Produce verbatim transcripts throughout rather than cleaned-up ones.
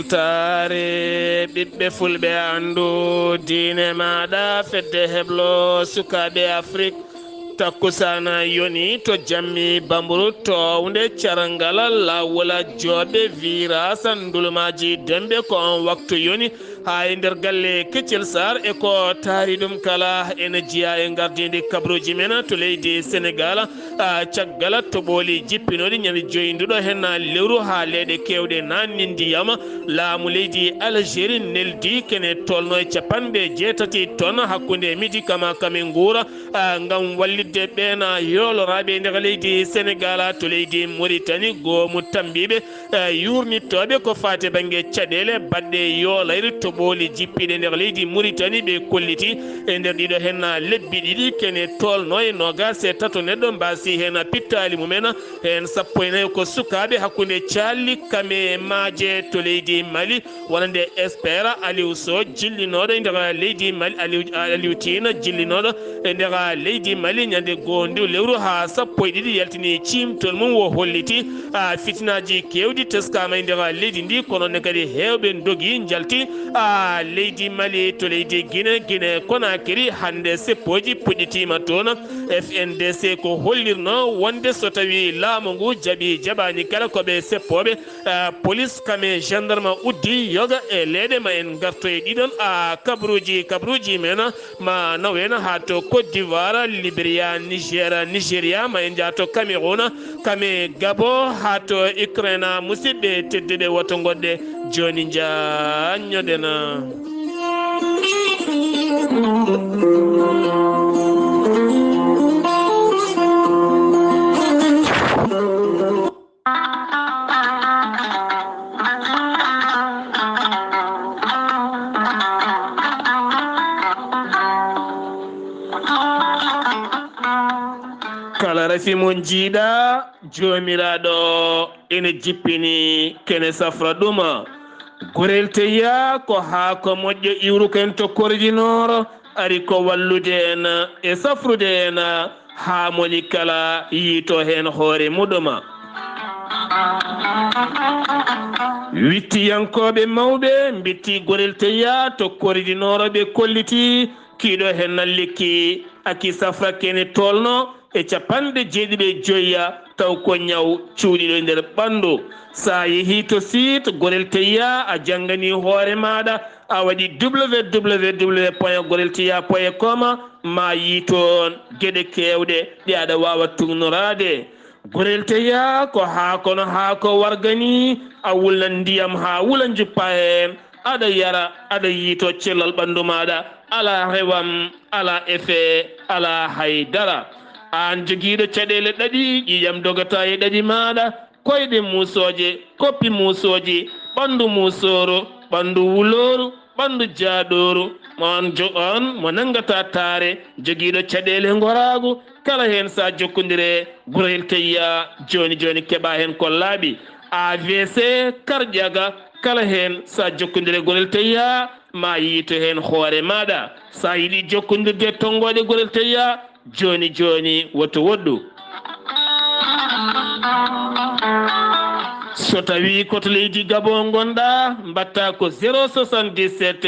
Taare ɓiɓɓe fulɓe anndu diine maaɗa fedde heblo sukaaɓe Afrik. Takkusana yoni to jammi bamburu townde carangala lawol jooɓe virasa ndulumaaji dembe ko on waktu yoni haa e nder galle Keccel Saar e ko taari ɗum kala ene jeyaa e ngardiindi kabruuji men to leydi Senegaal. Ah, caggal toɓooli jippinooɗi ñande joyi nduɗo heen lewru haa leeɗe keewɗe naatni ndiyam, laamu leydi Algérie neldi kene tolno e capanɗe jeetati ton hakkunde midi kama kame nguura, ah, ngam wallitde ɓeen yooloraaɓe e nder leydi Senegaal to leydi Mauritanie, goomu tambiiɓe, eh, yuurnittooɓe ko faati bannge caɗeele baɗɗe yooleyre toɓooli jippiiɗe nder leydi Mauritanie. Ɓe kolliti e nder ɗiɗo heen lebbi ɗiɗi kene tolno e noogaas e tato neɗɗo mbaasi heen pittaali mumen, heen sappo e nayi ko sukaaɓe hakkunde caalli kame maaje to leydi Mali. Wonande Espera Aliou Sow jillinooɗo e nder leydi Mali, Aliou, Aliou Tine jillinooɗo e nder leydi Mali ñande goondu lewru haa sappo e ɗiɗi yaltini ciimtol mum o holliti, ah, fitinaaji keewɗi teskaama e nder leydi ndi, kono ne kadi heewɓe ndogi njalti, ah, leydi Mali to leydi Guinée, Guinée Conakry hannde seppooji puɗɗitiima toon. F N D C ko hollirno wonde so tawi laamu ngu jaɓi jaɓaani kala ko ɓe seppooɓe, eh, police kame gendarme uddi yoga e leeɗe ma en ngarto e ɗiɗon a kabruuji, kabruuji men ma nawen haa to Côte d'Ivoire, Liberia, Niger, Nigeria, ma en njaato Cameroun, kame Gabon haa to Ukraine. Musidɓe tedduɓe, woto ngonɗe jooni njaanñoɗen. Kala rafi mo njiiɗa, Joomiraaɗo ene jippini, kene safra ɗuma. Gorel Teya ko haako moƴƴo iwruken to Korjinooro, ari ko wallude en e safrude en haa moni kala yiito heen hoore muɗuma. Wittiyankooɓe mawɓe mbitti Gorel Teya to Korjinooro, ɓe kolliti kiiɗo heen na lekki aki safra kene tolno e capanɗe jeeɗiɗi e joyya, taw ko ñaw cuuɗiiɗo e nder ɓanndu. So a yehii to site Gorel Teya, a jannganii hoore maaɗa, a waɗi W W W point gorel teya point com, ma yii toon geɗe keewɗe ɗe aɗa waawa tuugnoraade. Gorel Teya ko haako no haako warga ni, a wulnan ndiyam haa wula, njuppa heen, aɗa yara, aɗa yiito cellal ɓanndu maaɗa, alaa rewam, alaa effet, alaa hay dara. Aan jogiiɗo caɗeele ɗaɗi, ƴiiƴam dogata e ɗaɗi maaɗa, koyɗe muusooje, koppi muusooji, ɓanndu muusooru, ɓanndu wulooru, ɓanndu jaaɗooru, mo aan jo-, aan mo nanngata taare, jogiiɗo caɗeele ngoraagu, kala heen so a jokkondire Gorel Teya jooni jooni keɓa heen ko laaɓi. A V C, karƴaga, kala heen so a jokkondire Gorel Teya, ma yiito heen hoore maaɗa. So a yiɗi jokkondirde e tonngooɗe Gorel Teya, jooni jooni woto woɗɗu. So tawi ko to leydi Gabon ngonɗa, mbatta ko zéro soixante-dix-sept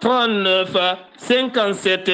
trente-neuf cinquante-sept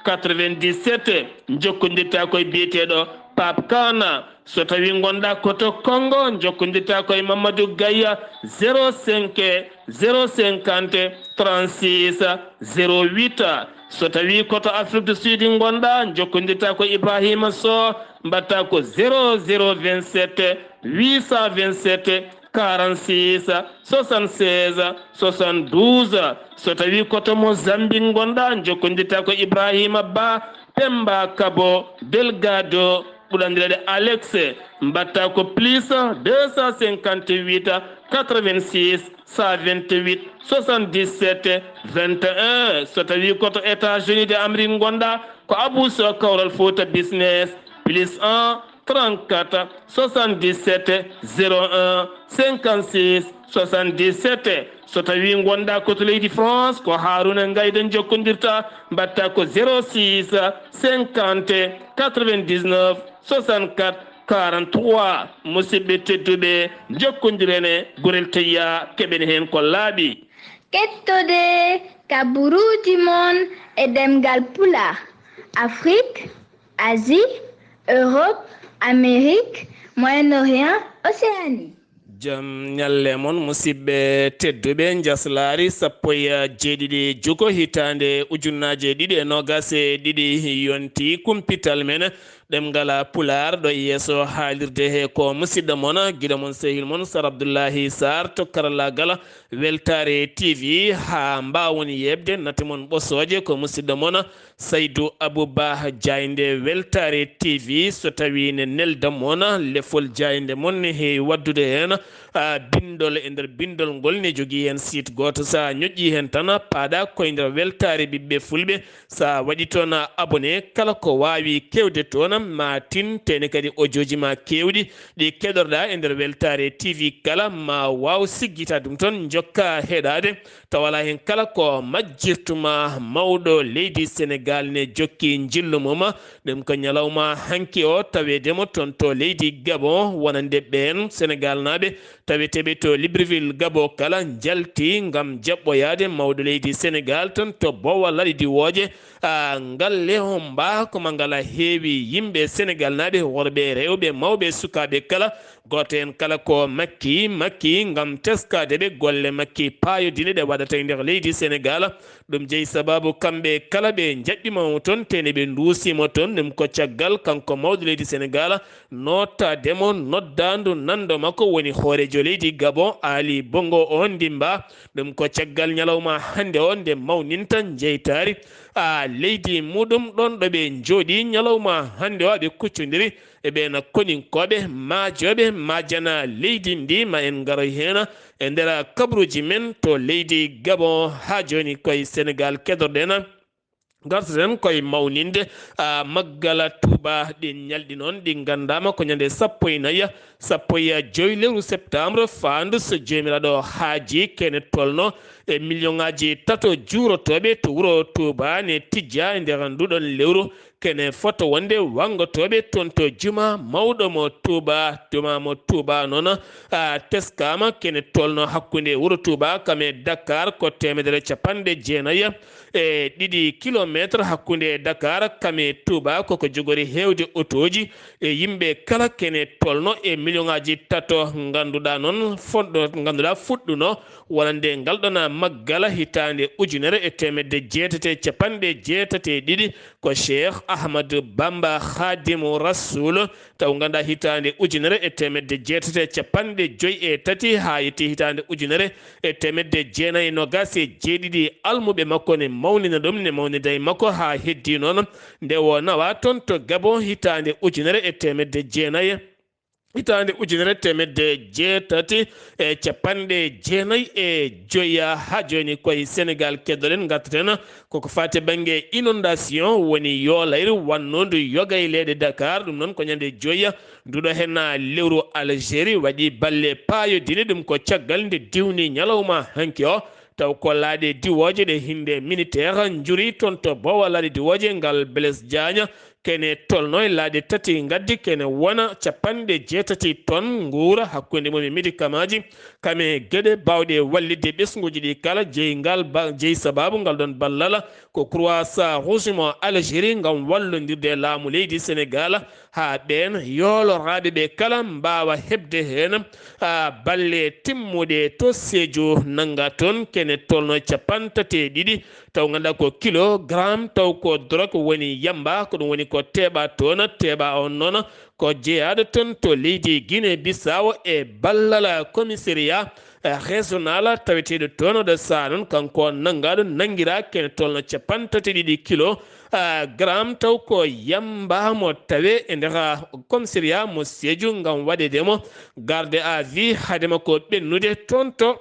quatre-vingt-dix-sept. Jokkondirta ko e biyeteeɗo Pape Kana. So tawi ngonɗa ko to Congo, jokkondirta ko e Mamadou Gaye, zéro cinq zéro cinquante trente-six zéro huit. So tawi ko to Afrique du Sud ngonɗa, jokkondirta ko Ibrahima Sow, mbatta ko zéro zéro vingt-sept huit cent vingt-sept quarante-six soixante-seize soixante-douze. So tawi ko to Mozambique ngonɗa, jokkondirta ko Ibrahima Ba, Pemba Kabo, Delgado, ɓurɗo anndireede Alex, mbatta ko plus deux cent cinquante-huit quatre-vingt-six cent vingt-huit soixante-dix-sept vingt et un. So tawi ko to États-Unis de Amérique ngonɗa, ko Abou Sow, Kawral Fouta Business, plus un trente-quatre soixante-dix-sept zéro un cinquante-six soixante-dix-sept. So tawi ngonɗa ko to leydi France, ko Haruna Ngayda jokkondirta, mbatta ko zéro six cinquante quatre-vingt-dix-neuf soixante-quatre Quarante-trois, musidɓe tedduɓe, njokkondiren e gurel teyya, keɓen heen ko laaɓi. Kettode kaburuuji mon e ɗemngal Pulaar, Afrik, Asie, Europe, Amérique, Moyen-Orient, Océanie. Jam ñalle mon, musidɓe tedduɓe. Njaslaari sappo e jeeɗiɗi juko hitaande ujunnaaje ɗiɗi e noogas e ɗiɗi yonti kumpital men ɗemngal Pulaar ɗo e yeeso haalirde he ko musidɗo mon, giɗo mon, sehil mon, Sar Abdullahi Sarr to karallaagal Weltaare T V. Haa mbaawon yeeɓde nate mon ɓosooje, ko musidɗo mon Saydu Abuba Jaaynde, Weltaare T V. So tawii ne nelda mon, lefol jaaynde mon ne heewi waɗdude heen, a, binndol e nder binndol ngol ne jogii heen site gooto. So a ñoƴƴii heen tan, paaɗa ko e nder Weltaare Ɓiɓɓe Fulɓe. So a waɗii toon abonné, kala ko waawi kewde toon, ma tin tene kadi audiooji ma keewɗi ɗi keɗorɗa e nder Weltaare T V kala, ma waaw siggita ɗum toon, njokka heɗaade, tawa alaa heen kala ko majjirtuma mawɗo leydi Senegaal ne jokki njillu mum. Ɗum ko ñalawma hanki o, taweede mo toon to leydi Gabon, wonande ɓeen Senegaalnaaɓe taweteeɓe to Libreville, Gabon kala njalti ngam jaɓɓoyaade mawɗo leydi Senegaal toon to Boowa Laaɗe Diwooje. A, ngal lehon mba ko ma ngal heewi yimɓe Senegaalnaaɓe, worɓe e rewɓe, mawɓe e sukaaɓe kala. Gooto heen kala ko Makki, Makki ngam teskaade ɓe golle Makki paayodinɗe ɗe waɗata e nder leydi Senegaal. Ɗum jeyi sabaabu kamɓe kala ɓe njaɓɓiima mo toon, tene ɓe nduusiima toon. Ɗum ko caggal kanko mawɗo leydi Senegaal nootaade mo noddaandu nanndo makko woni hooreejo leydi Gabon, Ali Bongo Ondimba. Ɗum ko caggal ñalawma hannde o nde mawninta njeytaari, a, leydi muɗum ɗoon ɗo ɓe njooɗii. Ñalawma hannde o aɓe kuccondiri e ɓeen koninkooɓe maajooɓe maajana leydi ndi. Ma en ngaroy heen e nder kabaruuji men to leydi Gabon. Haa jooni koye Senegaal keɗorɗen. Ngartoɗen koye mawninde, a, maggal Tuuba. Ɗin ñalɗi noon ɗi nganndaama ko ñande sappo e nayi, sappo e joy lewru septembre, faandu so Joomiraaɗo haaji, kene tolno e million ŋaaji tato juurotooɓe to wuro Tuuba ne tijja e nder nduɗon lewru. Kene fota wonde wanngotooɓe toon to juma mawɗo mo Tuuba. Juma mo Tuuba noon, a, teskaama kene tolno hakkunde wuro Tuuba kam e Dakar ko teemedere capanɗe jeenayi e ɗiɗi kilomeetre hakkunde Dakar kam e Tuuba. Koko jogori heewde otooji e yimɓe kala kene tolno e million ŋaaji tato. Ngannduɗaa noon fon-, ngannduɗaa fuɗɗuno wonande ngal ɗon maggal hitaande ujunere e teemedde jeetati e capanɗe jeetati e ɗiɗi ko Cheikh Ahmadou Bamba Khadimu Rasul. Taw nganndaa hitaande ujunere e teemedde jeetati e capanɗe joy e tati haa yetti hitaande ujunere e teemedde jeenayi e noogas e jeeɗiɗi, almuɓe makko ne mawnina ɗum, ne mawnida e makko haa heddi noon nde o nawa toon to Gabon hitaande ujunere e teemedde jeenayi, hitaande ujunere teemedde jeetati e capanɗe jeenayi e joya. Haa jooni koye Senegaal keɗoɗen, ngartaten koko faati bannge inondation, woni yoolayre wannondu yoga e leyɗe Dakar. Ɗum noon ko ñande joya nduɗo heen lewru Algérie waɗi balle paayodinɗe. Ɗum ko caggal nde diwni ñalawma hanki o, taw ko laaɗe diwooje ɗe hinnde militaire njuri toon to Boowa Laaɗe Diwooje ngal Blaise Diagne. Kene tolno e laaɗe tati ngaddi, kene wona capanɗe jeetati ton nguura hakkunde mum e médicamentji, kam e geɗe baawɗe wallitde ɓesnguuji ɗi kala. Jeyi ngal ba-, jeyi sabaabu ngal ɗon ballal ko Croissant Rouge mo Algérie ngam wallondirde e laamu leydi Senegaal haa ɓeen yooloraaɓe ɓe kala mbaawa heɓde heen, a, balle timmuɗe to Sédhiou. Nannga toon kene tolno capanɗe tati e ɗiɗi, taw ngannduɗaa ko kilogram, taw ko drogue woni yamba, ko ɗum woni ko teeɓa toon. Teeɓa on noon ko jeyaaɗo toon to leydi Guinée Bissau e ballal commissariat régional taweteeɗo toon ɗo Saloum, kanko nanngaaɗo nanngiraa kene tolno capanɗe tati e ɗiɗi kilo, a, gram, taw ko yamba mo tawe e nder commissariat mo Sédhiou ngam waɗeede mo garde à vue, haade makko ɓennude toon to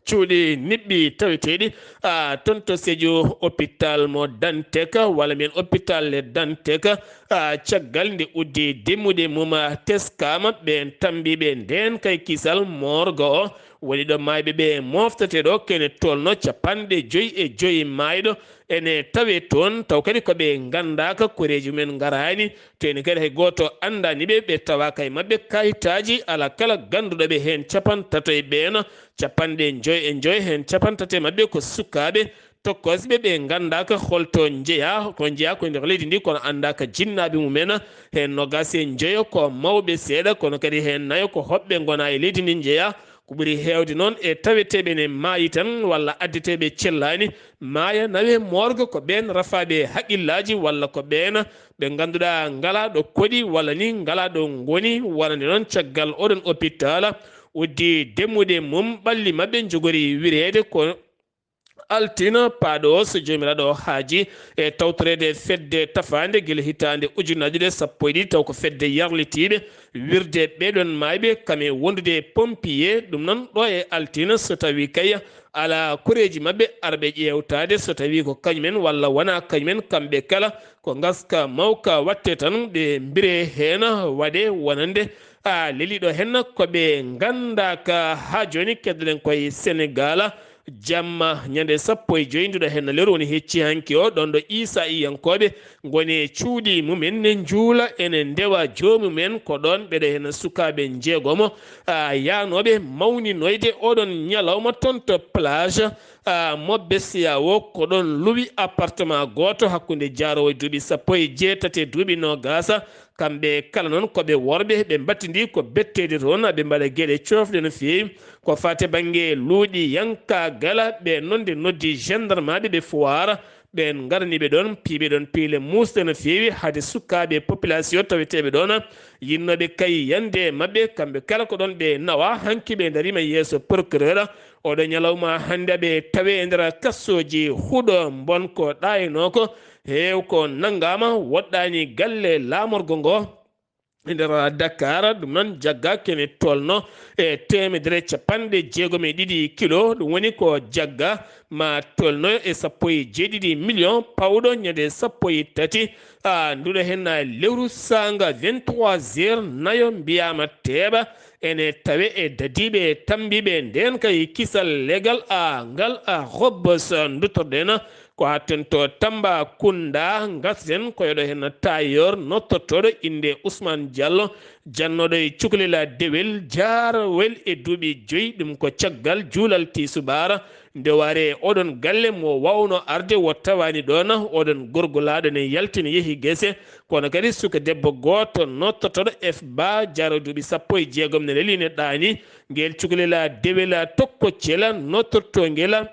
cuuɗi niɓɓi taweteeɗi, a, toon to Sédhiou, hôpital mo Dantec, walla mbiyen hôpital le Dantec, a, caggal nde uddi dimmuɗe mum, a, teskaama, ɓeen tammbiiɓe ndeen kay kisal morgue o, Woni ɗo maayɓe ɓe moftete ɗo kene tolno capanɗe joyi e joyi maayɗo ene tawe toon, taw kadi ko ɓe nganndaaka koreeji mumen ngaraani, te ene kadi hay gooto anndaani ɓe, ɓe tawaaka e maɓɓe kayitaaji, alaa kala gannduɗo ɓe heen capantato e ɓeena, capanɗe joyi e joyi heen capantato e maɓɓe ko sukaaɓe, tokkoosɓe ɓe nganndaaka holto njeyaa, ko njeyaa ko e nder leydi ndi, kono anndaaka jinnaaɓe mumen. Heen noogaas e njoyo ko mawɓe seeɗa, kono kadi heen nayo ko hoɓɓe ngonaa e leydi ndi njeyaa. Ko ɓuri heewde noon e taweteeɓe ne maayi tan walla addeteeɓe cellaani, maaya nawe morgue, ko ɓeen rafaaɓe haqqillaaji walla ko ɓeen ɓe ngannduɗaa ngalaa ɗo koɗi walla ni ngalaa ɗo ngoni, wonande noon caggal oɗon opitaala uddi demmuɗe mum, ɓalli maɓɓe njogori wireede ko Altina paaɗo o, so Joomiraaɗo haaji, e tawtoreede fedde tafaande gila hitaande ujunaaji ɗiɗi e sappo e ɗiɗi, taw ko fedde yarlitiiɓe wirde ɓeeɗoon maayɓe, kam e wondude e pompier. Ɗum noon, ɗo e Altina, so tawii kay alaa koreeji maɓɓe arɓe ƴeewtaade, so tawii ko kañumen walla wonaa kañumen, kamɓe kala ko ngaska mawka waɗte tan, ɓe mbire heen waɗe wonande a leliiɗo heen ko ɓe nganndaaka. Haa jooni, keddoɗen koye Senegaal. Jamma ñande sappo e joyi nduɗo heen lewru woni hecci hanki o, ɗoon ɗo Iisaa iyankooɓe ngoni e cuuɗi mumen ne njuula, ene ndewa joomumen. Ko ɗoon ɓeɗo heen sukaaɓe njeegomo, a, yaanooɓe mawninoyde oɗon ñalawma toon to plage, a, Mobbe Siyawo. Ko ɗoon luwi appartement gooto hakkunde jaaroowo e duuɓi sappo e jeetati e duuɓi noogaasa. Kamɓe kala noon ko ɓe worɓe, ɓe mbattindi ko betteede toon, ɓe mbaɗa geɗe coofɗe no feewi. Ko faati bannge luuɗiyankaagal, ɓe noon nde noddi gendarmaaɓe ɓe Foire, ɓeen ngarani ɓe ɗoon, piiɓe ɗoon piile muusɗe no feewi, hade sukaaɓe population taweteeɓe ɗoon, yinnooɓe kay yande e maɓɓe, kamɓe kala ko ɗoon ɓe nawa, hanki ɓe ndariima yeeso procureur. Oɗo ñalawma hannde ɓe tawe e nder kasooji huɗo mbon ko ɗaynoo ko, heew ko nanngaama, woɗɗaani galle laamorgo ngo. E nder Dakar, ɗum noon jagga kene tolno e teemedere capanɗe jeegom e ɗiɗi kilo, ɗum woni ko jagga ma tolno e sappo e jeeɗiɗi million pawɗo ñande sappo e tati. A, nduɗo heen lewru saanga vingt-trois heures nayo mbiyaama teeɓa, ene tawe e dadiiɓe e tambiiɓe ndeen kay kisal legal a ngal a hobbos nduttorɗen. Ko haa toon to Tambacounda, ngarten ko e ɗo heen tailleur nottortooɗo innde Ousmane Diallo, jannooɗo e cukalel dewel jaarawel e duuɓi joyi, ɗum ko caggal juulal tiisubaar. Nde ware oɗon galle mo wawno arde wo tawaani ɗoon, oɗon gorgolaaɗo ne yaltini yehi gese, kono kadi suka debbo gooto nottortooɗo F Ba jaarawɗo duuɓi sappo e jeegom ne leli ne ɗaani, ngel cukalel dewel tokkoccel nottortoo ngel.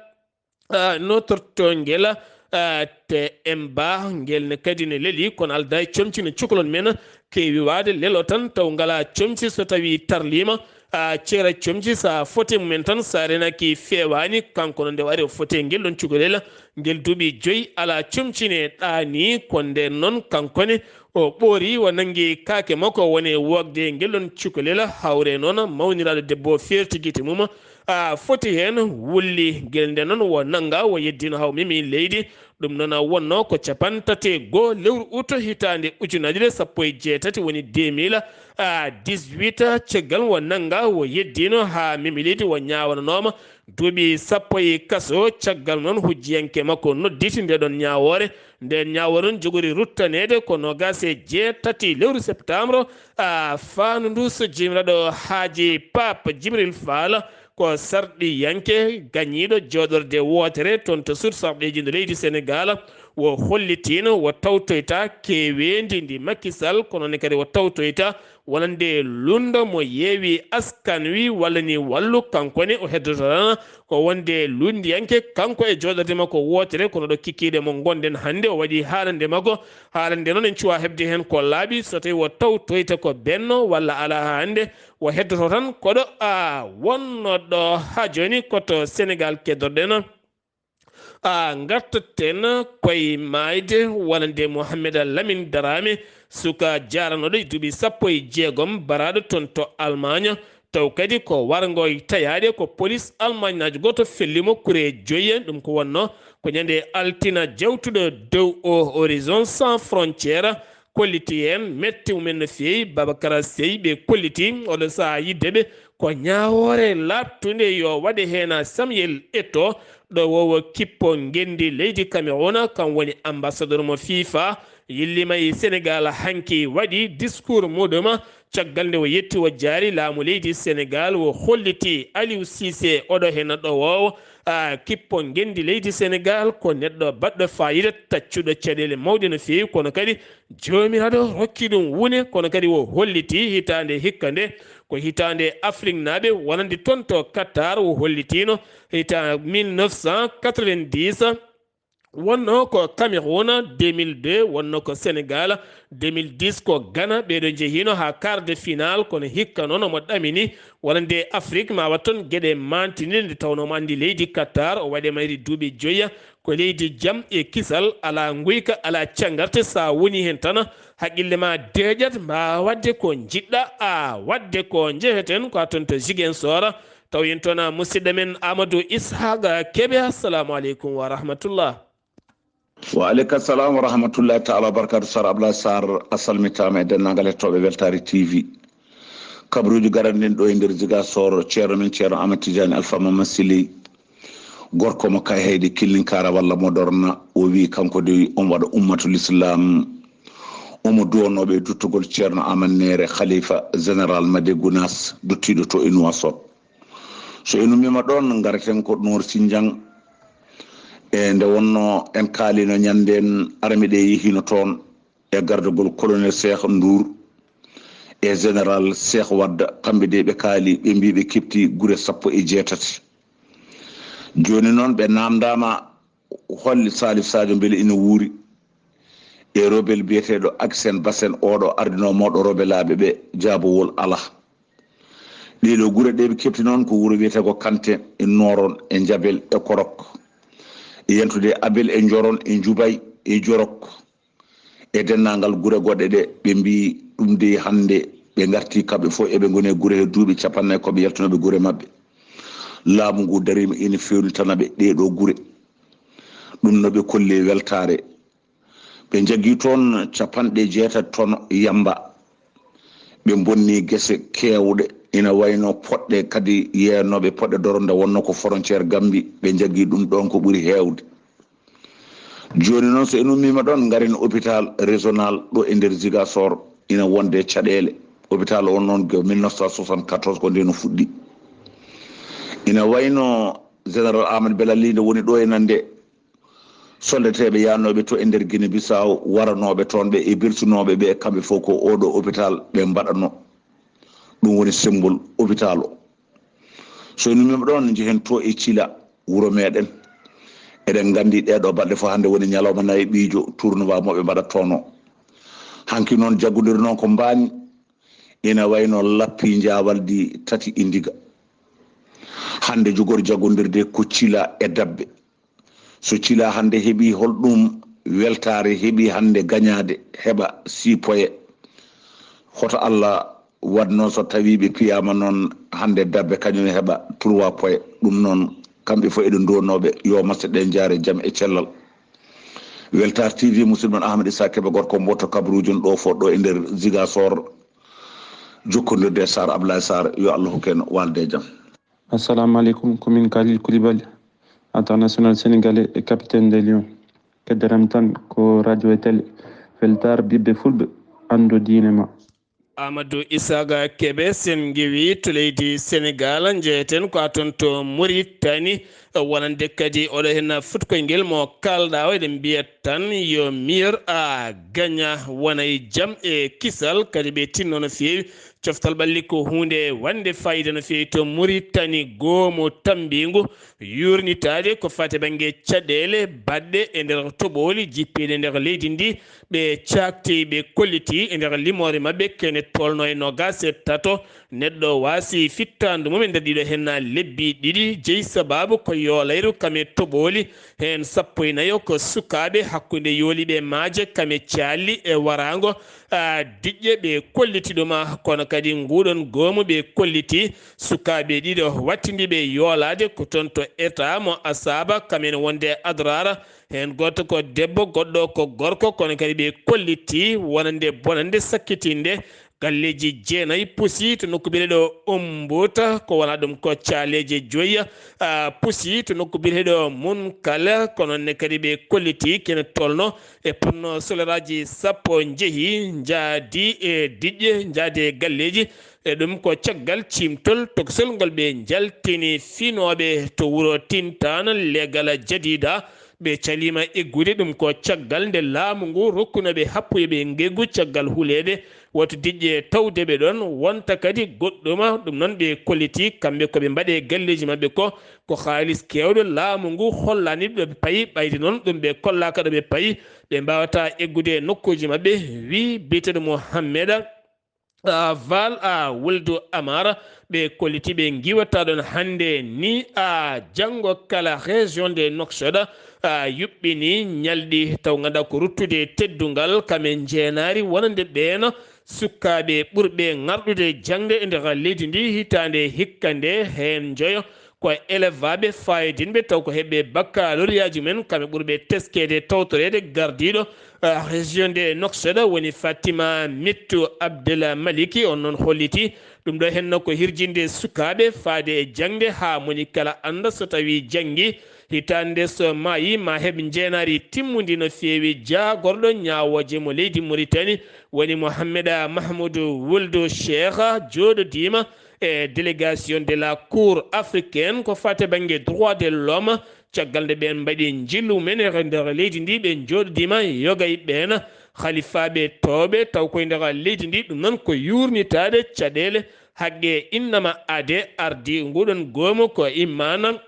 Ah, notorto ngela, ah, te en ba ngel ne kadi ne leli, kono alda e comci no cukalon men keewi waade lelo tan taw ngala comci so tawi tarlima, ah, ceera comci sa fote mumen tan sa renaki feewani kanko no nde wari o fote ngel ɗon cukalel ngel duuɓi joyi ala comci ne ɗaani ko nden noon kanko ne o ɓoori o nangi kaake makko woni wogde ngel ɗon cukalel hawre noon mawniraaɗo debbo feerti gite mum. A foti heen wulli gel nde noon wo nannga wo yeddino haw mimi leydi. Ɗum noon a wonno ko capantate goo lewru uto hitaande ujunaaji ɗe sappo e jeetati woni deux mille dix-huit. Caggal wo nannga wo yeddino haa mimi leydi wo ñaawananooma duuɓi sappo e kaso. Caggal noon hujjiyanke makko nodditi nde ɗon ñaawoore. Nden ñaawoore noon jogori ruttaneede ko noogaas e jeetati lewru septembre. A faandu ndu so jimiraɗo haaji Pape Djibril Fall ko sarɗiyanke gañiiɗo jooɗorde wootere toon to sur sarɗiiji nder leydi Senegal. Wo hollitiino wo tawtoyta keeweendi ndi Macky Sall, kono ne kadi wo tawtoyta wonande lundo mo yeewi askan wi walla ni wallu kanko ne o heddotorana ko wonde lundiyanke kanko e jooɗorde makko wootere, kono ɗo kikkiiɗe mo ngonɗen hannde o waɗi haalande makko. Haalande noon en cuwa heɓde heen ko laaɓi so tawi wo tawtoyta ko benno walla alaa haa hannde. Wo heddoto tan koɗo a wonnoɗo haa jooni ko to Senegal keddorɗen. A ngartaten koye maayde wonande Mohamed Lamine Darame, suka jaranooɗo e duuɓi sappo e jeegom, baraaɗo toon to Allemagne. Taw kadi ko warngo e tayaade ko polis Allemagne naajo gooto fellimo kure joyi en. Ɗum ko wonno ko ñande altina jawtuɗo dow o Horizon Sans Frontières. kolliti heen metti mumen no feewi. Babakara Sey ɓe kolliti oɗo sahaa yidde ɓe ko ñaawoore laaɓtunde yo waɗe heen. Samuel Eto'o, ɗowoowo kippo ngenndi leydi Cameroun, kam woni ambassadeur mo FIFA, yilliima e Senegal hanki, waɗi discours muɗum. Caggal nde o yetti, o jaari laamu leydi Senegal, o holliti Aliou Cissé, oɗo heen ɗowoowo, a, kippo ngenndi leydi Senegal, ko neɗɗo baɗɗo faayiida, taccuɗo caɗeele mawɗe no feewi, kono kadi Joomiraaɗo rokki ɗum wune, kono kadi o holliti hitaande hikka nde, ko hitaande Afriknaaɓe wonande toon to Qatar, o hollitiino hita mille neuf cent quatre-vingt-dix, wonno ko Cameroun, deux mille deux, wonno ko Senegal, deux mille dix ko Ghana, ɓeeɗo njehiino haa quart de finale, kono hikka noon omo ɗamini wonande Afrik ma waɗ toon geɗe maantiniiɗe, nde tawnoo omo anndi leydi Qatar, o waɗi mayri duuɓi joyi, ko leydi jam e kisal, alaa nguyka, alaa cangarte, so a woni heen tan, haqqille ma deeƴat, mbaawa waɗde ko njiɗɗa a waɗde ko. Njeheten ko a toon to Ziguinchor, taw en toon a musidɗo men Amadou Ishaqa Kebe. Assalamu aleykum wa rahmatullah. Wa aleyka salam wa rahmatullahi taala wa barakatu. Sar Ablaye Sarr, a salmitaama e denndaangal hettooɓe Weltaare T V. Kabaruuji garanɗin ɗo e nder Ziguinchor, ceerno men, ceerno Amadou Tidiane Alpha Mama Sili, gorko mo Kayhayɗi Killinkara walla mo Ɗorna, o wi kanko de on waɗa ummatul Islam. Omo duwanooɓe e duttugol ceerno Amadou Neere, khalifa général Made Gounass, duttiiɗo to e Nouakchott. So en ummiima ɗoon, ngareten ko Noor Sinjang. E nde wonnoo en kaaliino ñanndeen, arme ɗe yehiino toon e gardagol colonel Cheikh Ndour e général Cheikh Wade, kamɓe de ɓe kaali, ɓe mbii ɓe keɓti gure sappo e jeetati. Jooni noon ɓe naamndaama hol Salif Sadio mbele ina wuuri e rebelle biyeteeɗo Aksen Basen, oɗo ardinoo mawɗo rebellaaɓe ɓe, jaabawol alaa. Ɗee ɗoo gure ɗe ɓe keɓti noon ko wuro wiyetee ko Kanten e Nooron e Njabel e Korok e yentude Abel e Njoron e Njubay e Jorok e denndaangal gure goɗɗe ɗe. Ɓe mbii ɗum de hannde ɓe ngarti kamɓe fof eɓe ngoni e gure he duuɓi capannay ko ɓe yaltunooɓe gure maɓɓe. Laamu ngu dariima ina fewnitana ɓe ɗee ɗoo gure. Ɗum no ɓe kolli e weltaare. Ɓe njaggi toon capanɗe jeetati tono yamba. Ɓe mbonni gese keewɗe, ina wayno poɗɗe kadi yeeynooɓe poɗɗe doronde, wonno ko frontière Gambie. Ɓe njaggi ɗum ɗoon ko ɓuri heewde. Jooni noon, so en ummiima ɗoon, ngaren hôpital régional ɗo e nder Ziguinchor, ina wonde caɗeele. Hôpital on noon, ko mille neuf cent soixante-quatorze ko ndeen o fuɗɗi. Ina wayno général Amadou Belal Ly nde woni ɗo e nande soldateeɓe yahnooɓe to e nder Guinée Bissau, waranooɓe toon ɓe e bersinooɓe ɓe, kamɓe fof ko oɗo hôpital ɓe mbaɗanoo. Ɗum woni symbole hôpital o. So en ummiima ɗoon, njehen to e Cila, wuro meɗen. Eɗen nganndi ɗee ɗoo balɗe fof hannde woni ñalawma nayi ɓiijo tournoi mo ɓe mbaɗata toon o. Hanki noon jaggondirii noon ko mbaani, ina wayno lappi njaawaldi tati e ndiga. Hannde jogori jaggondirde ko Cila e Dabbe. So Cila hannde heɓi holɗum weltaare heɓi hannde gañaade, heɓa six points. Hoto Allah waɗ noon so tawii ɓe piyaama noon hannde Dabbe kañum ne heɓa trois points. Ɗum noon kamɓe fof eɗen nduwanooɓe yo maseɗen njaare jam e cellal. Weltaare T V, musidɗo mon Ahmed Issa Kebe, gorko mboto kabaruuji on ɗo fof ɗo e nder Ziguinchor, jokkondirde e Sarr Ablaye Sarr, yo Allah hokku en walde e jam. Assalamu alaikum, ko min Khalil Koulibaly, international sénégalais et capitaine des Lions. Keddoram tan ko radio e télé Feltar, ɓiɓɓe fulɓe, anndo diine ma. Amadou Isaaga Kebe, sen ngewi to leydi Senegal, njeyeten ko a toon to Mauritanie, wonande kadi oɗo hen fuɗkoyngel mo kalɗa o, eɗen mbiya tan yo miir a gaña, wona e jam e kisal, kadi ɓe tinno no feewi. Coftal ɓalli ko huunde wande fayida no feewi to Mauritanie, goomu tammbingu, yurnitaade ko fate bannge caɗeele baɗɗe e nder toɓooli jippiiɗe nder leydi ndi. Ɓe caakti, ɓe kolliti e nder limoore maɓɓe kene tolno e nogas e tato neɗɗo waasi fittaandu mum e nder ɗiɗo hen lebbi ɗiɗi, jeyi sababu ko Yoolayru kame Toɓooli, heen sappo e nayo ko sukaaɓe hakkunde yooliiɓe maaje kame caalli e waraango, a, diƴƴe ɓe kolliti ɗum, a, kono kadi nguuɗoon goomu ɓe kolliti sukaaɓe ɗiɗo wattindiiɓe yoolaade ko toon to Etaa mo Asaaba, kamen wonde e Adraara, heen gooto ko debbo, goɗɗo ko gorko, kono kadi ɓe kolliti wonande bonande sakkitinde galleeji jeenayi pusi to nokku biyeteeɗo Umbuta, ko wonaa ɗum ko caaleeje joyi, a, pusi to nokku biyeteeɗo Munkala, ko noon ne kadi ɓe kolliti kene tolno e ponno soleraaji sappo njehi, njaadi e diƴƴe, njaadi e galleeji. E ɗum ko caggal ciimtol tokosel ngol ɓe njaltini finooɓe to wuro Tintaan, leegal Jadiida. Ɓe caliima eggude ɗum ko caggal nde laamu ngu rokkunoo ɓe happuye ɓe ngeggu caggal huleede woto diƴƴe tawde ɓe ɗoon. Wonta kadi goɗɗuma, ɗum noon ɓe kolliti kamɓe ko ɓe mbaɗe galleeji maɓɓe ko, ko haalis keewɗo laamu ngu hollani ɗo ɓe payi, ɓayde noon ɗum ɓe kollaaka ɗo ɓe payi, ɓe mbaawata eggude e nokkuuji maɓɓe, wi biyeteeɗo Mohammeda, a, Val, a, Wuldu Amara, ɓe kolliti ɓe ngiwata ɗoon hannde ni, a, janngo kala région de Nouakchott, a, yuɓɓini ñalɗi taw ngannduɗaa ko ruttude teddungal kame njeenaari wonande ɓeen sukaaɓe ɓurɓe ŋarɗude jaŋde e nder leydi ndi hitaande hikka nde, heen njoyo ko élève aɓe faayodinɓe taw ko heɓɓe baccalauréatji mum en, kamɓe ɓurɓe teskeede tawtoreede. Gardiiɗo, eh, région de Nouakchott woni Fatima Mittu Abdel Maliki, on noon holliti ɗum ɗo henna ko hirjinde sukaaɓe faade e jaŋde haa moni kala annda so tawii janngi hitaande so maayi ma heɓ njeenaari timmundi no feewi. Jaagorɗo ñaawooje mo leydi Muritani woni Mohammeda Mahmoudou Wuldu Cheikh, jooɗodiima e délégation de la Cour africaine ko fate bannge droit de l'homme. Caggal nde ɓeen mbaɗi njillu mum en e nder leydi ndi, ɓe njooɗodiima yoga e ɓeen halifaaɓe toowɓe taw koye nder leydi ndi. Ɗum noon ko yuurnitaade caɗeele haqqe innama aade. Ardii nguɗon goomu ko immana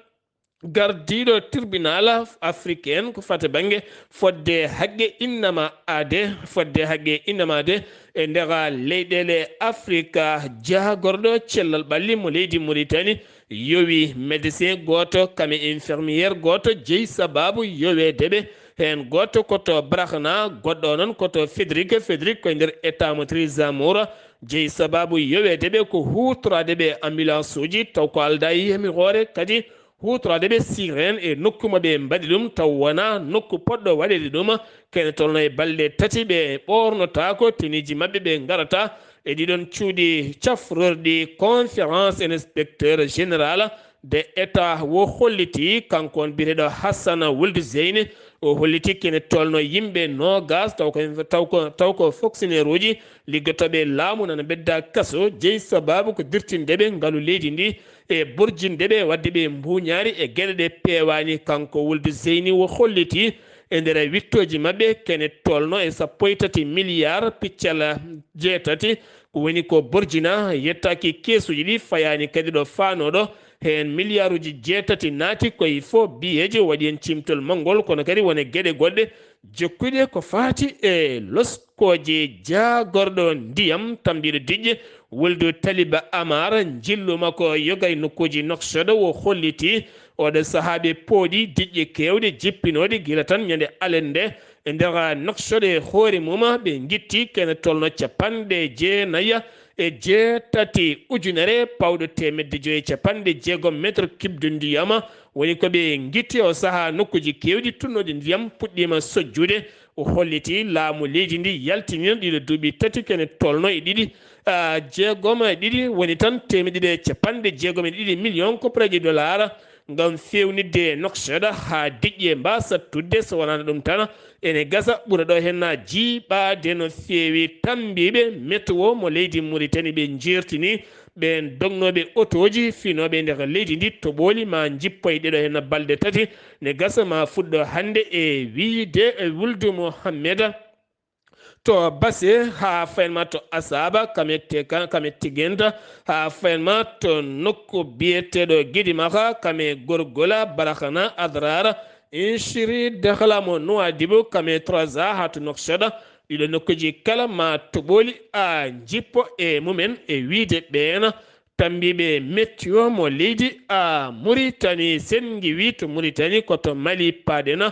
gardiiɗo tribunal africain ko fate bannge fodde haqqe innama aade, fodde haqqe innama aade e nder leyɗeele Afrika. Jaagorɗo cellal ɓalli mo leydi Muritani yowi médecin gooto, kame infirmière gooto, jeyi sababu yoweede ɓe. Heen gooto ko to Brahna, goɗɗo o noon ko to Fedrik. Fedrik ko e nder état mo Trizamoura. Jeyi sababu yoweede ɓe ko huutoraade ɓe ambulance uji, taw ko aldaa e yamiroore kadi huutoraade ɓe sirène e nokku mo ɓe mbaɗi ɗum, taw wonaa nokku potɗo waɗeede ɗum. Kene tolno e balɗe tati ɓe ɓoornotaako tenue ji maɓɓe, ɓe ngarata e ɗiɗon cuuɗi cafrorɗi. Conférence inspecteur général de état wo holliti, kanko on biyeteeɗo Hassana Wuld Zeyni, o holliti kene tolno yimɓe noogas, taw ko, taw ko, taw ko fonctionnaire uji liggotooɓe laamu nana mbedda kaso, jeyi sababu ko dirtinde ɓe ngalu leydi ndi e borjinde ɓe, wadde ɓe mbuuñaari e geɗe ɗe peewaani. Kanko Wuld Zeyni wo holliti e nder wittooji maɓɓe kene tolno e sappo e tati milliard piccal jeetati, ko woni ko borjina yettaaki keesuuji ɗi, fayaani kadi ɗo faanooɗo. Heen milliarduuji jeetati naati koye fof biyeeji, waɗi heen ciimtol manngol, kono kadi wone geɗe goɗɗe jokkuɗe ko faati e loskooje. Jaagorɗo ndiyam tambiiɗo diƴƴe Wuldu Taliba Amar, njillu makko yoga e nokkuuji Nouakchott, o holliti oɗo sahaa ɓe pooɗi diƴƴe keewɗe jippinooɗe gila tan ñande alende e nder Nouakchott e hoore mum, ɓe ngitti kene tolno capanɗe jeenayi e jeetati ujunere pawɗo teemedde joyi e capanɗe jeegom mètre cube de ndiyam. Woni ko ɓe ngitti o sahaa nokkuuji keewɗi tunnooɗi ndiyam puɗɗiima sojjude. O holliti laamu leydi ndi yaltiniino ɗiɗo duuɓi tati kene tolno e ɗiɗi, ah, jeegom e ɗiɗi, woni tan teemedde ɗiɗi e capanɗe jeegom e ɗiɗi million koppareeje dollar ngam feewnitde Nouakchott haa diƴƴe mbaasa tuɗde. So wonaano ɗum tan, ene gasa ɓura ɗo heen jiiɓaade no feewi. Tammbiiɓe météo mo leydi Mauritanie ɓe njeertini ɓeen dognooɓe otooji finooɓe e nder leydi ndi toɓooli ma njippoy ɗeɗo heen balɗe tati, ne gasa ma fuɗɗo hannde e wiyde e Wuldu Mohammed to Base haa faynma to Asaba, kame te-, ka-, kame Tigenta haa faynma to nokku biyeteeɗo Gidimaka, kame Gorgola, Barakana, Adrara, Inchiri, Dakhla mo Nouadhibou, kame Traza haa to Nouakchott. Ɗiɗo nokkuuji kala ma toɓooli a njippo e mumen e wiyde ɓeen Tambiiɓe météo mo leydi a Muritani, senngi wi to Muritani ko to Mali paɗen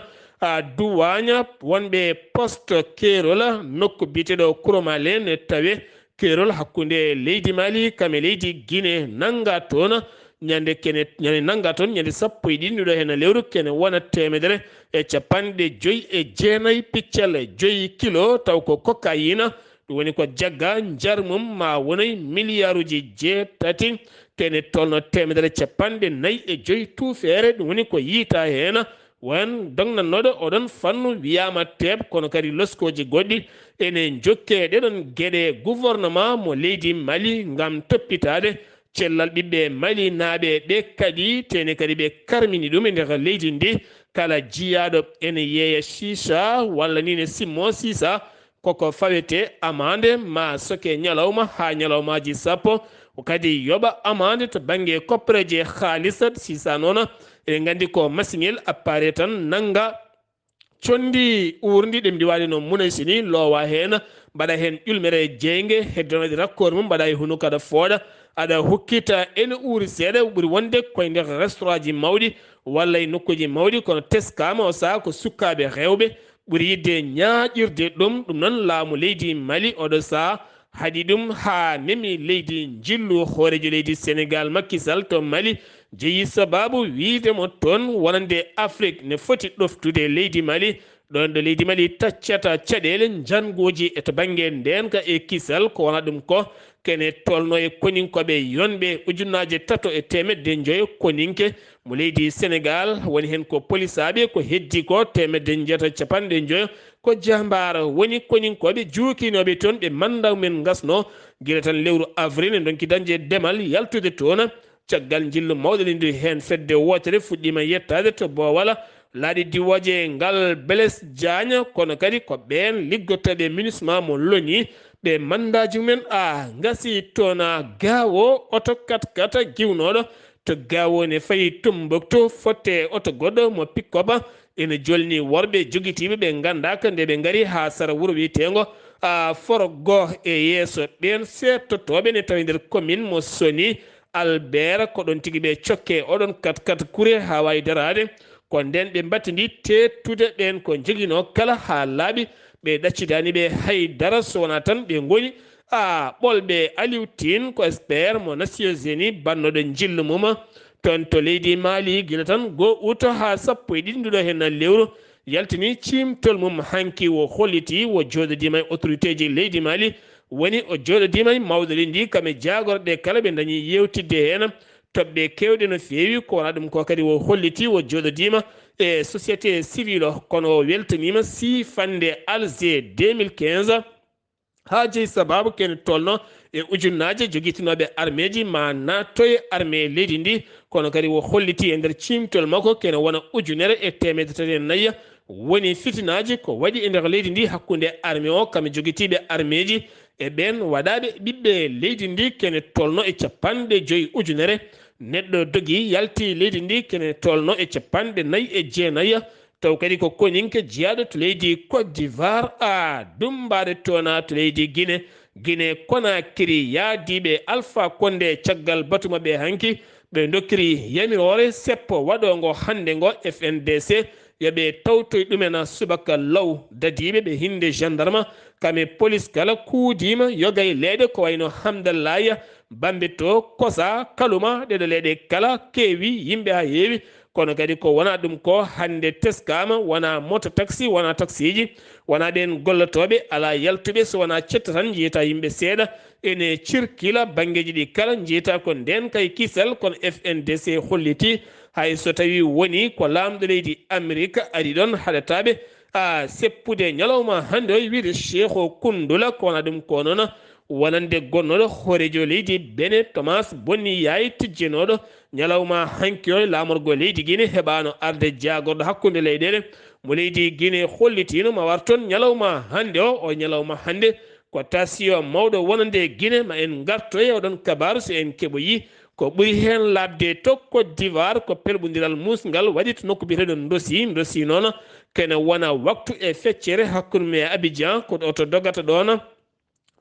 a duwaaña wonɓe poste keerol nokku biyeteeɗo Kuromale ne tawe keerol hakkunde leydi Mali kam e leydi Gine nannga toon ñande kene ñande nannga toon ñande sappo e ɗiɗi nduɗo heen lewru kene wona teemedere e capanɗe joyi e jeenayi piccal joyi kilo taw ko kokayina. Ɗum woni ko jagga njar mum ma wonoy miliyaaruuji jeetati kene tolno teemedere capanɗe nayi e joyi tuufeere. Ɗum woni ko yiyta heen won dognannooɗo oɗon fannu wiyaama teeb kono kadi loskooji goɗɗi ene njokke ɗeɗon geɗe gouvernement mo leydi Mali ngam toppitaade cellal ɓiɓɓe Malinaaɓe ɓe kadi tene kadi ɓe karmini ɗum e nder leydi ndi. Kala jiyaaɗo ene yeeya sisa walla ni ne simmo sisa koko fawete amande ma soke ñalawma haa ñalawmaaji sappo kadi yoɓa amande to bannge koppereeje haalisa sisa noona eɗen nganndi ko masiŋel appareil tan nannga conndi uurndi ɗe mbiwaade no munaysi ni loowa heen mbaɗa heen ƴulmere jeynge heddonoɗe rakkoor mum mbaɗa e hunu kada fooɗa aɗa hukkita ene uuri seeɗa ɓuri wonde koye nder restaurantji mawɗi walla e nokkuuji mawɗi kono teskaama o saha ko sukkaaɓe rewɓe ɓuri yidde ñaaƴirde ɗum. Ɗum noon laamu leydi Mali oɗo saha haɗi ɗum haa memi leydi njillu hooreejo leydi Senegal Macky Sall to Mali jeyi sababu wiide mo toon wonande Afrik ne foti ɗoftude leydi Mali ɗoon ɗo leydi Mali taccata caɗeele njannguuji e to bannge ndeenka e kisal ko wona ɗum ko kene tolno e koninkooɓe yonɓe ujunnaaje tato e teemedde njoyo koninke mo leydi Senegal woni heen ko polisaaɓe ko heddi ko teemedde njeetato capanɗe njoyo ko jambaar woni koninkooɓe juukinooɓe toon ɓe manndaw men ngasno gila tan lewru avril e ndonki dañde demal yaltude toon. Caggal njillu mawɗo leydi heen fedde wootere fuɗɗiima yettaade to Boowal laaɗe diwooje ngal Blaise Diagne kono kadi ko ɓeen liggotooɓe MINUSMA mo loni ɓe manndaaji mumen a ngasi toon a gaawo oto katkata giwnooɗo to gaawo ne fayi Tumbuktu fotte oto goɗɗo mo pikkoba ene jolni worɓe jogitiiɓe ɓe nganndaaka nde ɓe ngari haa sara wuro wiyeteengo a Forogo e yeeso ɓeen seettotooɓe ne tawi nder commune mo Soni Albert ko ɗoon tigi ɓe cokke oɗon katkat kure haa waawi daraade ko ndeen ɓe mbattindi teettude ɓeen ko njoginoo kala haa laaɓi ɓe ɗaccidaani ɓe hay dara so wonaa tan ɓe ngoni a ɓolɓe Aliou Tine ko expert mo Nations Unies bannooɗo njillu mum toon to leydi Mali gila tan goo uto haa sappo e ɗiɗi nduɗo heen lewru yaltini ciimtol mum hanki wo holliti wo jooɗodiima e autoriteeji leydi Mali woni o jooɗodiima e mawɗo leydi ndi kam e jaagorɗe kala ɓe ndañi yeewtidde heen toɓɓe keewɗe no feewi ko wona ɗum ko kadi o holliti o jooɗodiima e société civile o kono o weltaniima siifande Alger deux mille quinze haa jeyi sababu kene tolno e ujunnaaje jogitinooɓe armeeji ma naatto e armee leydi ndi kono kadi o holliti e nder ciimtol makko kene wona ujunere e teemedde tati e nayi woni fitinaaji ko waɗi e nder leydi ndi hakkunde armee o kam e jogitiiɓe armeeji e ɓeen waɗaaɓe ɓiɓɓe leydi ndi kene tolno e capanɗe joyi ujunere neɗɗo dogi yalti leydi ndi kene tolno e capanɗe nayi e jeenayi taw kadi ko koninke jeyaaɗo to leydi Côte d'Ivoire a dummbaade toona to leydi Guinée. Guinée Conakry yaadiiɓe Alpha Condé caggal batu maɓɓe hanki ɓe dokkiri yamiroore seppo waɗoongo hannde ngo F N D C yo ɓe tawtoy ɗumen subaka law dadiiɓe ɓe hinnde gendarme kam e polis kala kuudiima yoga e leeɗe ko wayno Hamdallaya Bambito Kosa Kaluma ɗeɗo leeɗe kala keewi yimɓe haa heewi kono kadi ko wona ɗum ko hannde teskaama wona moto taxi wona taxiiji wona ɓeen gollotooɓe alaa yaltuɓe so wona cetta tan njiyata yimɓe seeɗa ene cirkila banngeeji ɗi kala njiyata ko ndeen kay kisal kono F N D C holliti hay so tawii woni ko laamɗo leydi Amerik ari ɗoon haɗataaɓe a seppude ñalawma hannde o wiide Cheikh Koundoula ko wona ɗum ko noon wonande gonnooɗo hooreejo leydi Benin Thomas Boni Yaye tijjenooɗo ñalawma hanki o e laamorgo leydi Guinée heɓaano arde jaagorɗo hakkunde leyɗeele mo leydi Guinée hollitiino ma war toon ñalawma hannde o o ñalawma hannde ko tasiyo mawɗo wonande Guinée ma en ngarto e oɗon kabaaru so en keɓoyi ko ɓuri heen laaɓde to Côte d'Ivoire ko pelɓondiral muusngal waɗi to nokku biyeteeɗo Ndosi Ndosi noon kene wona waktu e feccere hakkunde mum e Abidjan ko oto dogata ɗoon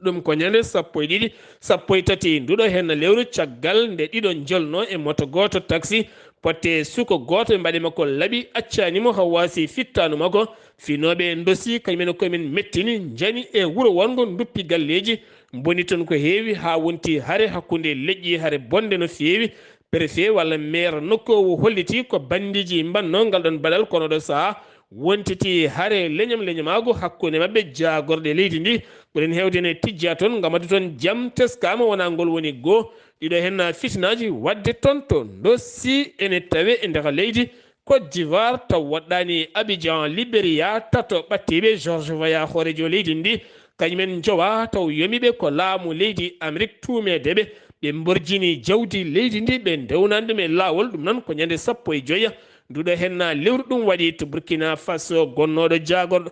Ɗum ko ñande sappo e ɗiɗi, sappo e tati nduɗo henna lewru, caggal nde ɗiɗo njolno e moto gooto taxi, potte suko gooto, ɓe mbaɗi makko laɓi, accani mo hawasi fittanu makko. Finooɓe ndosi, kañumen koyemen mettini, njani e wuro wongo, nduppi galleeji, mboni toon ko heewi, haa wonti hare hakkunde leƴƴi, hare bonde no feewi. Préfet walla maire nokku o holliti ko bandiiji mbanno ngal ɗon baɗal, kono ɗo sahaa wontiti hare leñam leñamaagu hakkunde maɓɓe, jaagorɗe leydi ndi. Ɓuren heewde ne tijja toon, ngam addu toon jam teskaama, wonaa ngol woni goo. Ɗiɗo heen fitinaaji waɗde toon to Ndosi ene tawe e nder leydi Côte d'Ivoire, taw woɗɗaani Abidjan, Liberia, tato ɓattiiɓe George Weah, hooreejo leydi ndi. Kañumen njowa taw yomiɓe ko laamu leydi Amérique tuumeede ɓe, ɓe mborjini jawdi leydi ndi, ɓe ndewnaani ɗum e laawol. Ɗum noon ko ñande sappo e joya nduɗo henna lewru. Ɗum waɗi to Burkina Faso, gonnooɗo jaagorɗo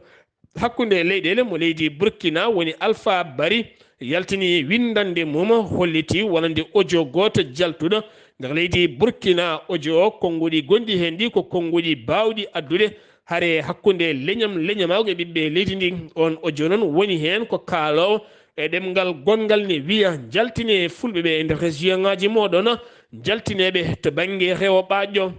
hakkunde leyɗeele mo leydi Burkina woni Alpha Bari, yaltini winndannde mum, holliti wonande audio gooto jaltuɗo nder leydi Burkina. Audio o, konnguɗi gonɗi heen ɗi ko konnguɗi baawɗi addude hare hakkunde leñam leñamaagu e ɓiɓɓe leydi ndi. On audio noon woni heen ko kaaloowo e ɗemngal gonngal ne wiya, njaltine fulɓe ɓe e nder région ŋaaji mooɗon, njaltineeɓe to bannge rewo ɓaaƴƴo,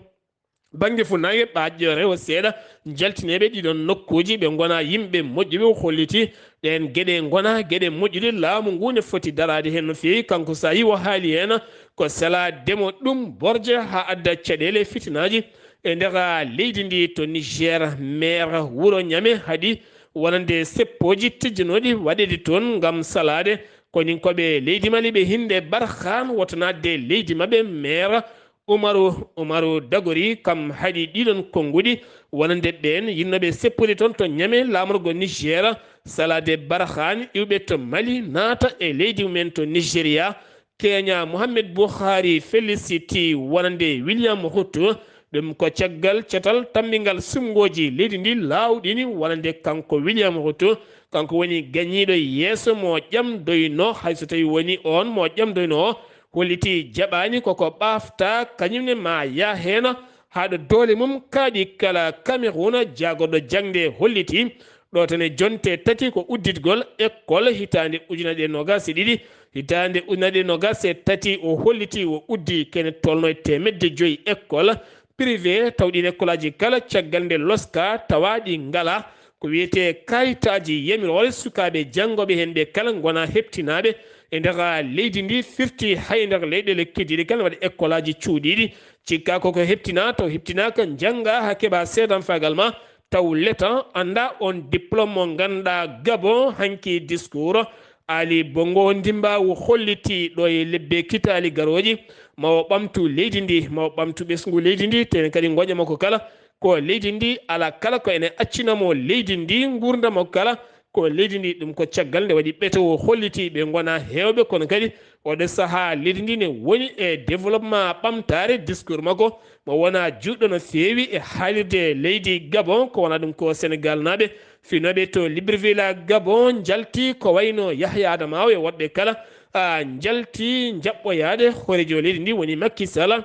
bannge funnaange ɓaaƴƴo rewo seeɗa, njaltineeɓe ɗiɗon nokkuuji, ɓe ngona yimɓe moƴƴuɓe. O holliti ɗeen geɗe ngona geɗe moƴƴuɗe, laamu ngu ne foti daraade heen no feewi. Kanko Sayi o haali heen ko selaade mo ɗum borje haa adda caɗeele fitinaaji e nder leydi ndi. To Niger, maire wuro Ñame haɗi wonande seppooji tijjanooɗi waɗeede toon ngam salaade koninkooɓe leydi Mali ɓe hinnde Barkhane woto naatde leydi maɓɓe. Maire Umaru, Umaru Dagori kam haɗi ɗiɗon konnguɗi wonande ɓeen yinnooɓe seppude toon to Ñame laamorgo Niger, salaade Barkhane iwɓe to Mali naata e leydi mumen to Nigeria. Kenya, Mohamed Buhari feliciti wonande William Ruto. Ɗum ko caggal catal tammbingal suɓngooji leydi ndi laawɗini wonande kanko William Ruto. Kanko woni gañiiɗo yeeso mo ƴamdoyno, hay so tawi woni oon mo ƴamdoyno o holliti jaɓaani koko ɓaafta, kañum ne ma yah heen haa ɗo doole mum kaaɗi. Kala Cameroun, jaagorɗo jaŋde holliti ɗo tan e jonte tati ko udditgol école hitaande ujunere e noogaas e ɗiɗi, hitaande ujunere e noogaas e tati o holliti o uddi kene tolno e teemedde joyi école privé, taw ɗiin école aji kala caggal nde loska tawa ɗi ngala ko wiyetee kayitaaji yamiroore. Sukaaɓe janngooɓe heen ɓe kala ngona heɓtinaaɓe e nder leydi ndi, firti hay nder leyɗeele keddiiɗe kala waɗa école aji cuuɗiiɗi. Cikka koko heɓtina, taw heɓtinaaka, njannga haa keɓa seedanfaagal ma, taw leta, annda on diplôme mo ngannduɗaa Gabon. Hanki discours Ali Bongo Ndimba o holliti ɗo e lebbe kitaali garooji, ma o ɓamtu leydi ndi, ma o ɓamtu ɓesngu leydi ndi, tene kadi ngoƴa makko kala ko leydi ndi, ala kala ko ene accina mo leydi ndi, nguurndam makko kala ko leydi ndi. Ɗum ko caggal nde waɗi ɓeto o holliti ɓe ngona heewɓe, kono kadi oɗo sahaa leydi ndi ne woni e développement ɓamtaare. Discours makko mo wona juutɗo no feewi e haalirde leydi Gabon, ko wona ɗum ko Senegal naaɓe finooɓe to Libreville Gabon njalti, ko wayno Yahya Adama e woɗɓe kala, a, njalti njaɓɓoyaade hooreejo leydi ndi woni Macky Sall.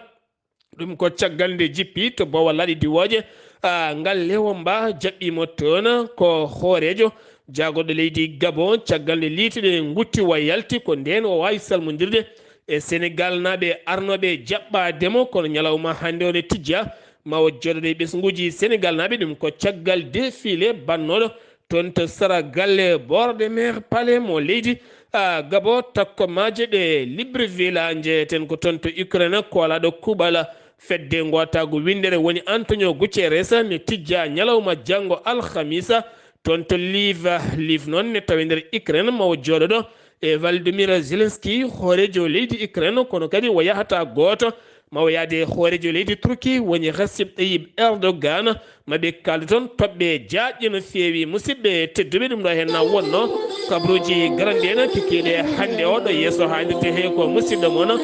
Ɗum ko caggal nde jippi to boowa laaɗe diwooje, a, ngal Lewo Mba jaɓɓi mo toon ko hooreejo jaagorɗo leydi Gabon. Caggal nde liituɗe ngutti wa yalti, ko ndeen o waawi salmondirde e Senegal naaɓe arnooɓe jaɓɓaade mo, kono ñalawma hannde o ne tijja ma o jooɗoɗo e ɓesnguuji Senegal naaɓe. Ɗum ko caggal défilé bannooɗo toon to sara galle Bord de Mer Palais mo leydi, a, Gabon. Takko maaje ɗe Libreville njeeyeten ko toon to Ukraine, koolaaɗo kuuɓal fedde ngootaagu winndere woni Antonio Guterres ne tijja ñalawma janngo alhamisa toon to Lviv. Lviv noon ne tawi nder Ukraine, ma o jooɗoɗo e Volodymyr Zelensky, hooreejo leydi Ukraine, kono kadi o yahata gooto, ma o yaade hooreejo leydi Turki woni Recep Tayyip Erdogan, ma ɓe kaaldu toon toɓɓe jaaƴɗe no feewi. Musidɓe tedduɓe, ɗum ɗo heen na wonno kabruuji garanɗe en kikiiɗe hannde o. Ɗo yeeso haaɗirde he ko musidɗo mon,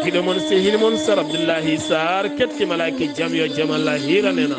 giɗo mon, sehil mon Sar Abdullahi Sar, ketti malaaki jam yo jam Allah hiiran en.